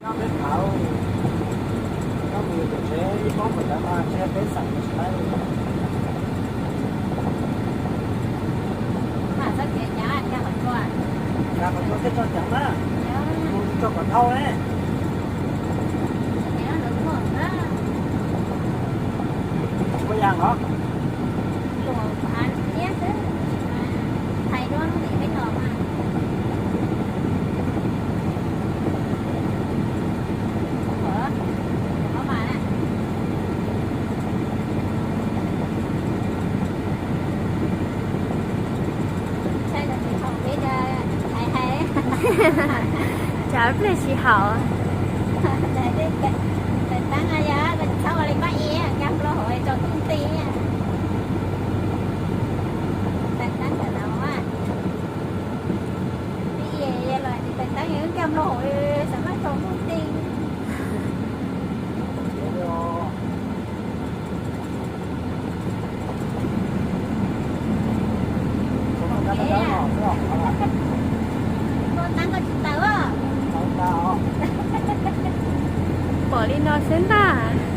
Nyob peb thaum nyob mus yuav tus tsev ib pob npaum ntawd mas ntshe peb xeem tsis laib li. Nkag qhov tsua thiaj tso ceev na, mus tso kom dhau ne. Ua yam los Cov pliag tsis haum. Tawm taab no yog txhob ua li pab i, nkag nplo hauv tsaus ntuj nti. Tawm taab ntawm no, pab i los tawm taab nkag nplo hauv xav mas tsaus ntuj nti. Pom li no xwb ntag.